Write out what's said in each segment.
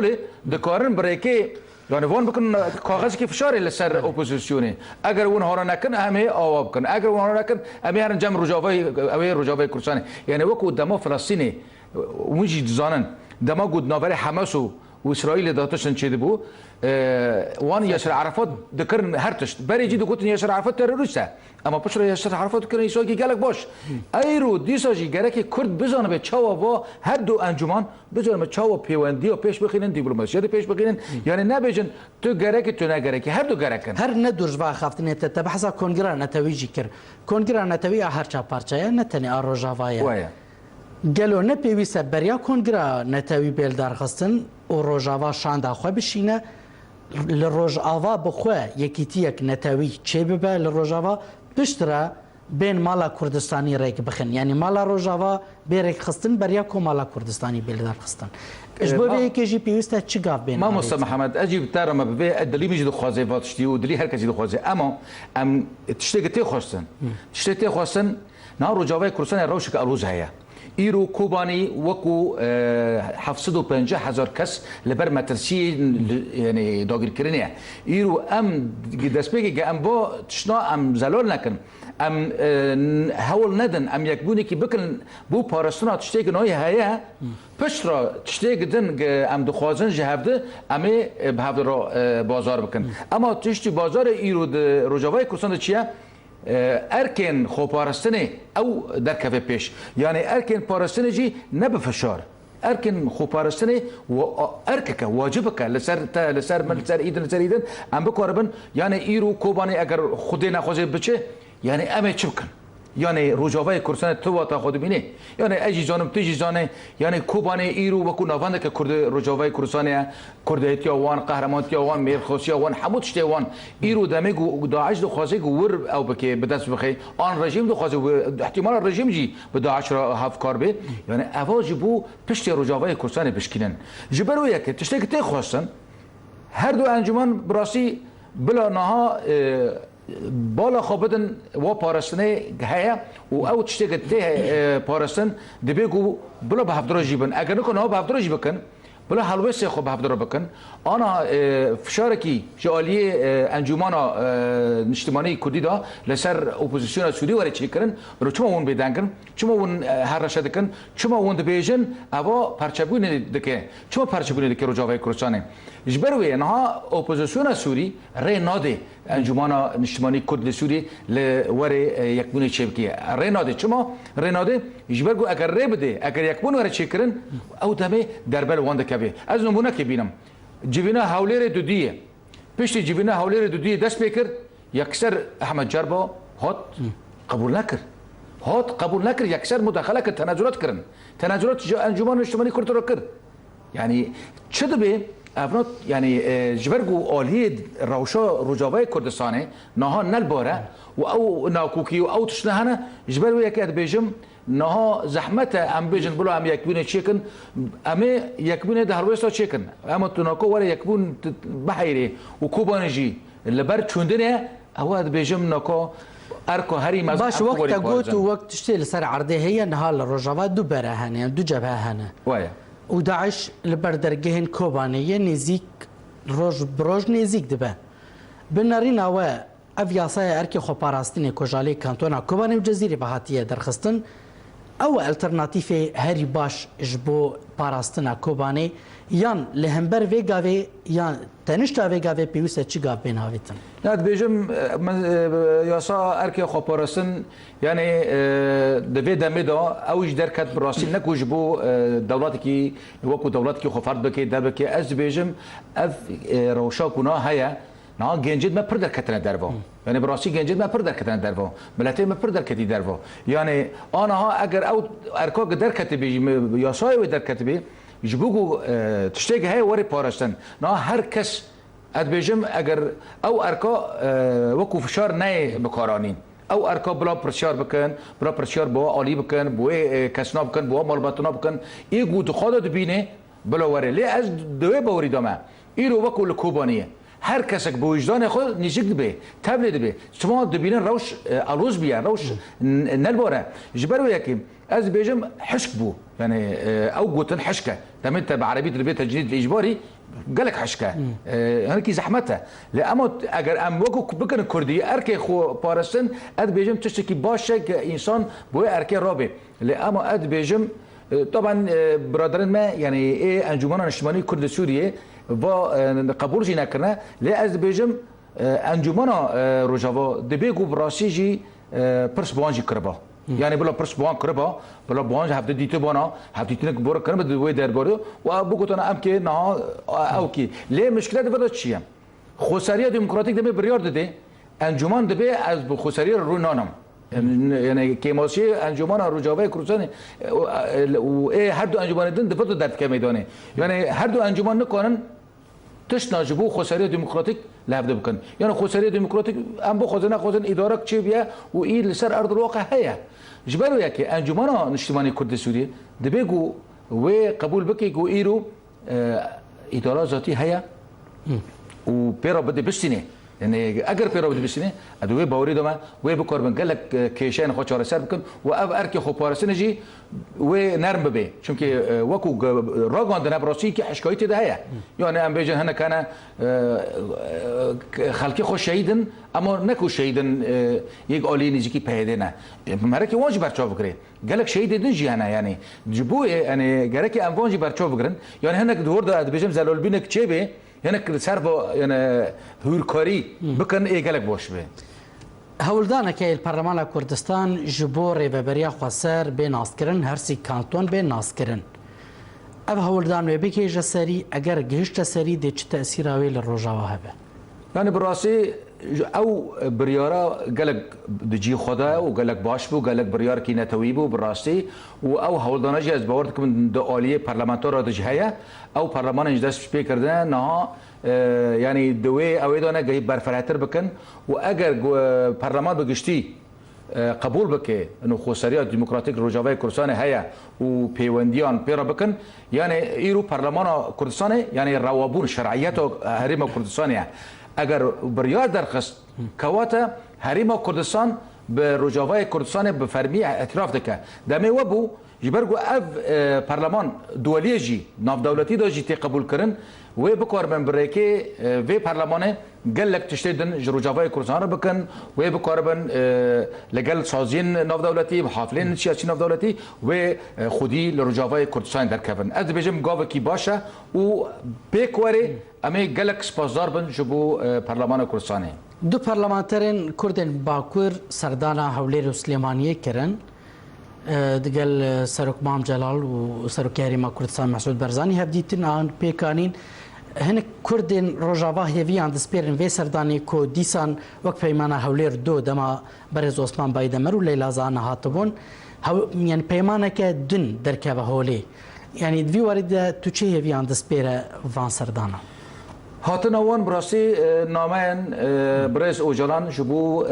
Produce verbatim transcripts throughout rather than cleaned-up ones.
Lê dikarin bi rêkê, yani van bikin kaxezekî fişarê li ser opozisyonê. Eger hûn hara nekin, em ê awa bikin. Eger hûn hara nekin, em ê herin cem Rojavayê, ew ê Rojavayê Kurdistanê. Yani wekû dema Filistînê, hûn jî dizanin, dema ku di navberê Hamas û, û Îsraîlê de tiştin çêdibû, e, wan Yasir Arafat dikirin her tişt. Berê jî digotin Yasir Arafat terorîst e. Ema piştre Yasir Arafat kirin îsakî gelek baş. Eyro dîsa jî gerekê Kurd bizanibe çawa va her du encûman, bizanibe çawa pêwendiya pêş bixînin, dîplomasiya de pêş bixînin. Yani nebêjin tu gerekî, tu ne gerekî. Her du gerek in. Her ne dûr ji va axaftinê te, te behsa Kongira Netewî jî kir. Kongira Netewî a her çar parçe ye, ne tenê a Rojava ye. Waya. Gelo ne pêwîst e beriya Kongira Netewî bê lidarxistin û Rojava şanda xwe bişîne? Li Rojava bi xwe yekîtiyek netewî çêbibe li Rojava, piştre bên mala Kurdistanî rêk bixin. Yanî mala Rojava bê rêkxistin beriya ku mala Kurdistanî bê lidarxistin. Ji E, bo vê ma- yekê jî pêwîst e çi gav bên Mamoste avêtin? Mihemed, ez jî bi te re me bi vê, e, dilî min jî dixwaze va tiştî û dilî her kesî dixwaze. Ema em tiştê ki tê xwestin. Tiştê tê xwestin, niha Rojavayê Kurdistanê rewşeke alûz heye. Îro Kobanî wekû, e, heft sed û pêncî hezar kes li ber metirsiyê, li, yani dagirkirinê ye. Îro em destpêkê ge em va tiştna em zelal nekin. Em, e, n-, hewl nedin, em yekbûnekî bikin bo parastina tiştê ki nayê heye. Pişt re tiştê ki din ki em dixwazin ji hevdi, em ê, e, bi hevdi re, e, bazar bikin. Ema tiştî bazarê îro di Rojavayê Kurdistan de çi ye? E, erkên xweparastinê ew derkeve pêş. Yani erkên parastinê jî ne bi fişar. Erkên xweparastinê wa-, a-, erkeke, wacibeke li ser te, li ser min, li ser îdin, li ser îdin, em bikaribin. Yani îro Kobanê eger Xwedê nexwaze biçe, yani em ê çi bikin? Yani Rojavayê Kurdistanê tu wata xwe dibînî? Yani ez jî zanim, tu jî zanî, yani Kobanê îro wekû navendeke Kurd Rojavayê Kurdistanê ye. Kurdayetiya wan, qehremantiya wan, mêrxosiya wan, hemû tiştê wan. Îro demê ku DAIŞ dixwaze ku wir ew bike, bi dest bixe. An rejîm dixwaze, ihtimala rejîm jî bi DAIŞ re hevkar be. Yani eva ji bo piştê Rojavayê Kurdistanê bişkînin. Ji ber wê yekê tiştê ki tê xwestin, her du encûman bi rastî bila niha, e, bala xwe bidin wa parastinê heye û ew tiştê ki tê, e, parastin dibe ku bila bi hevdira jî bin. Eger nikan niha bi hevdira jî bikin, bila helwêstê xwe bi hevdira bikin, ana, e, fişarekî ji aliyê, e, Encûmana, e, Niştimanî Kurdî de li ser opozisyona Sûrî were çêkirin, ro çima hûn bêdeng in? Çima hûn, e, hereşe dikin? Çima hûn dibêjin eva perçebûnê dike? Çima perçebûnê dike Rojavayê Kurdistanê? Ji ber wê niha opozisyona Sûrî rê nade Encûmana Niştimanî Kurd li Sûrî li werê, e, yekbûnê çêbike. Rê nade. Çima rê nade? Ji ber ku eger rê bide, eger yekbûn were çêkirin, ew demê derbe li wan dikeve. Ez nimûnekê bînim. Civîna Hewlêrê dudiyê. Piştî civîna Hewlêrê dudiyê dest pê kir, yekser Ehmed Cerba hat qebûl nekir. Hat qebûl nekir, yekser mudaxele kir, tenezulat kirin. Tenezulat ji Encûmana Niştimanî Kurd re kir. Yani çi dibe? Ev not, yani, e, ji ber ku aliyê rewşa Rojavayê Kurdistanê niha ne li bar e û ew nakokî û ew tiştine hene, ji ber wê yekê ez dibêjim, niha zehmet e em bêjin bila em yekbûnê çêkin, em ê yekbûnê di helwêsta çêkin. Ema tu nako were yekbûn t-, biheyrê û Kobanê jî li ber çûndinê, ew ez dibêjim nako erko herî mezin Baş, em wek te Kobanê got û dixwazin. Wek tiştê li ser erdê heye, niha li Rojava du bere hene, yan du cebhe hene. Waya. Û DAIŞ li ber dergehên Kobanê yê nêzîk roj bi roj nêzîk dibe. Bi nerîna we ev yasaya erkê xweparastinê ku ji alî Kantona Kobanê û Cezîrê ve hatiye derxistin, ew e alternatîfê herî baş ji bo parastina Kobanê, yan li hember vê gavê, yan tenişta vê gavê pêwîst e çi gav bên avêtin? Na, dibêjim, e, min, e, yasa erkê xweparastin, yani, e, di vê demê de ew jî derket bi rastî ne ku ji bo, e, dewletekî, wekû dewletekî xwe ferd bike, derbike. Ez dibêjim, ev, e, rewşa ku na heye, niha gencên me pir derketine derva. Yani bi rastî gencên me pir derketine derva. Miletê me pir derketî derva. Yani aniha eger ew erka ki derketibî, ji me-, yasayê wê derketibî, ji bo ku, e, tiştê ki heye were parastin. Niha her kes, ez dibêjim, eger ew erka, e, wekû fişar neyê bikaranîn, ew erka bila pirsyar bikin, bila pirsyar bi we alî bikin, bi wê, e, kesna bikin, bi we malbatana bikin, ê ku di xwe de dibîne, bila were. Lê ez di wê bawerî de me. Îro wekû li Kobaniyê her kesek bi wijdanê xwe nêzîk dibe, tevlê dibe. Çima dibînin rewş, e, alûz bûye, rewş n-, ne li bar e. Ji ber wê yekê Ez dibêjim hişk bû. Yani, e, ew gotin hişk e. Demê te bi erebî dilê bê tecrîd îcbarî gelek hişk e. E, hinekî zehmet e. Lê ema eger em wekî bikin kurdî, erkê xwe parastin, ez dibêjim tiştekî baş e ke însan bi wê erkê rabê. Lê ema ez dibêjim, e, taban, e, biraderên me, yani ê Encûmena Niştimanî Kurd li Sûriyê va, e, qebûl jî nekirine. Lê ez dibêjim, e, Encûmena, e, Rojava dibê ku bi rastî jî, e, pirs bi wan jî kiriba. Yani bila pirs bi wan kiriba, bila bi wan jî hevdî dîtibana, hevdîtinek bor kiribin di wê derbarê û ew bigotana em kê niha, e, ew kî. Lê mişkile di vir de çi ye? Xweseriya Demokratîk demê biryar dide, Encûman dibê ez bi xweseriya re rû nanim. Yani, yani kêmasiyê Encûmana Rojavayê Kurdistanê, e, û, e, û ê her du encûmanê din di vir de derdike meydanê. Yani her du encûman nikarin tiştna ji bo xweseriya demokratîk li hevdî bikin. Yani xweseriya demokratîk em bixwazin nexwazin îdarek çêbiye û î li ser erdilwaqa heye. Ji ber wê yekê Encûmana Niştimanî Kurd li Sûriyê dibê ku wê qebûl bike ku îro, e, îdara zatî heye û pê re bide bistînê. Yani eger pê re bide bistînê, ez di wê bawerî de me, wê bikaribin gelek, e, kêşeyên xwe çareser bikin û ev erkê xweparastinê jî wê nerm bibe. Çimkî, e, wekû ge-, ragandin, ev rastî ki hişkayî tê de heye. Yani em bêjin hinek hene, e, e, xelkê xwe şehîdin, ema ne ku şehîdin, e, yek aliyê nêzîkî P Y D ne. E, merekê wan jî berçav bikirê. Gelek şehîdê din jî hene yani. Ji bo, e, yani gerekê em van jî berçav bigirin. Yani hinek di hor de ez dibêjim zelolbînek çêbê, hinek li ser va, yani hûrkarî bikin, ê gelek baş be. Hewldaneke li Perlemana Kurdistan ji bo Rêveberiya Xweser bê naskirin, her sî kanton bê naskirin. Ev hewldan wê bigihêje serî, eger gihişte serî dê çi tesîra wê li Rojava hebe? Yani bi rastî ew biryara gelek di cî xwe de û gelek baş bû, gelek biryarekî netewî bû bi rastî û ew hewldana jî ez bawer dikim di aliyê parlamento re de jî heye. Ew perlemanên ji dest pê kirine niha, e, yani di wê ew ê de ne gehî berfirehtir bikin û eger gu-, perleman bi giştî, e, qebûl bike, ino xweseriya demokratîk Rojavayê Kurdistanê heye û pêwendiyan pê re bikin, yani îro Parlemana Kurdistanê, yani rewabûn, şer'iyeta Herêma Kurdistanê ye. Eger biryar derxist, kewate Herêma Kurdistan bi Rojavayê Kurdistanê bi fermî îtiraf dike. Demê we bû, Ji ber ku ev, e, perleman duweliyê jî navdewletî de jî tê qebûlkirin, wê bikaribin bi rêkê, e, vê perlemanê gelek tiştê din ji Rojavayê Kurdistanê re bikin, wê bikaribin, e, li gel saziyên navdewletî, haflên siyasî navdewletî wê, e, xwedî li Rojavayê Kurdistanê derkevin. Ez dibêjim gavekî baş e û pêk werê em ê gelek spasdar bin ji bo, e, Perlemana Kurdistanê. Du parlamenterên Kurdên Bakur serdana Hewlêr û Silêmaniyê kirin. E, digel, e, Serok Mam Celal û Serokê Herêma Kurdistan Mesûd Barzanî hevdîtin an pêk anîn. Hinek Kurdên Rojava hêviyan dispêrin vê serdanê ku dîsan wek Peymana Hewlêr du dema berêz Osman Baydemer û Leyla Zana hatibûn. Hew-, yani peymaneke din derkeve holê. Yani di vî warî de tu çi hêviyan dispêre van serdana? Hatina wan bi rastî, e, nameyên, e, birêz Ocalan ji bo, e,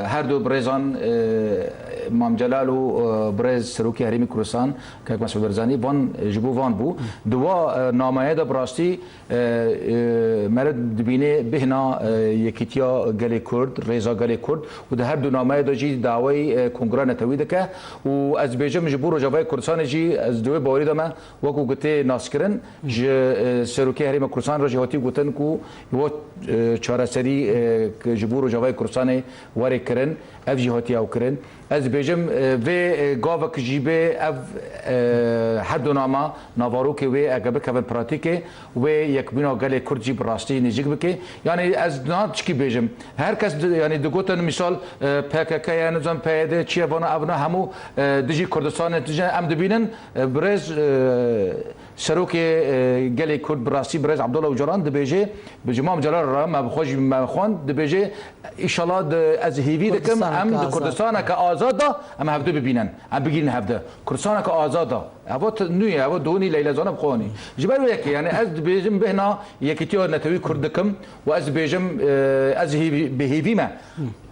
her du birêzan, e, Mam Celal û, e, birêz Serokê Herêmî Kurdistan, Kek Mesûd Barzanî, van, ji bo van bû. Di wa, e, nameyê de bi rastî, e, e, meriv dibîne bêhna, e, yekîtiya gelê Kurd, rêza gelê Kurd û di her du nameyê de jî dawayî, e, kongra netewî dike û ez bêjim ji bo Rojavayê Kurdistanê jî ez di wê bawerî de me, wekû ku tê naskirin, ji, e, Serokê Herêma Kurdistanê re jî hatî gotin ku wa, e, çareserî, e, ji bo Rojavayê Kurdistanê were kirin, ev jî hatiye ew kirin. Ez dibêjim, e, vê, e, gavek jî bê ev, e, her du nama navarokê wê ege bikevin pratîkê, wê yekbûna gelê Kurd jî bi rastî nêzîk bike. Yani ez niha tişkî bêjim. Her kes di-, yani digotin misal, e, P K K ye, nizam P Y D çi ye, vana evna hemû, e, dijî Kurdistanê tije em dibînin, e, birêz, e, Serokê, e, gelê Kurd bi rastî birêz Abdullah Ocalan dibêje, bi Cimam Celal re me bi xwe jî me xwend, dibêje, Înşallah di, ez hêvî dikim, Kurdistaneke em di azad. Kurdistaneke azad de em hevdu bibînin. Em bigîrin hevdu. Kurdistaneke azad de. Eva t-, nû ye, eva donî Leyla Zana bi xwe anî. Ji ber wê yekê, yani ez dibêjim bêhna yekîtiya netewî Kurd dikim û ez dibêjim, e, ez hêvî, bi hêvî me.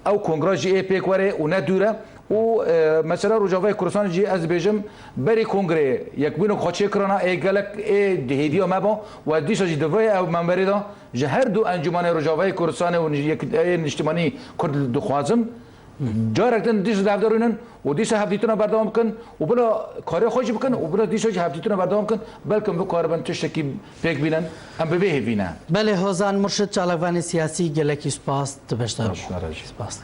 Ew kongra jî ê pêk were û ne dûr e. Û, e, mesela Rojavayê Kurdistanê jî ez dibêjim, berî kongreyê yekbûnek xwe çêkirana, ê gelek ê di hêviya me ba û ez dîsa jî di vê ew menberê de ji her du encûmanê Rojavayê Kurdistanê û nij-, yek-, ê niştimanî Kurd dixwazim, Carek din dîsa di hevde rûnin û dîsa hevdîtina berdewam bikin û bila karê xwe jî bikin û bila dîsa jî hevdîtina berdewam bikin, belkim bikaribin tiştekî pêk bînin, em bi vê hêvî ne. Belê, Hozan Murşid, çalakvanê siyasî, gelekî spas, tu beşdar bû. Spas.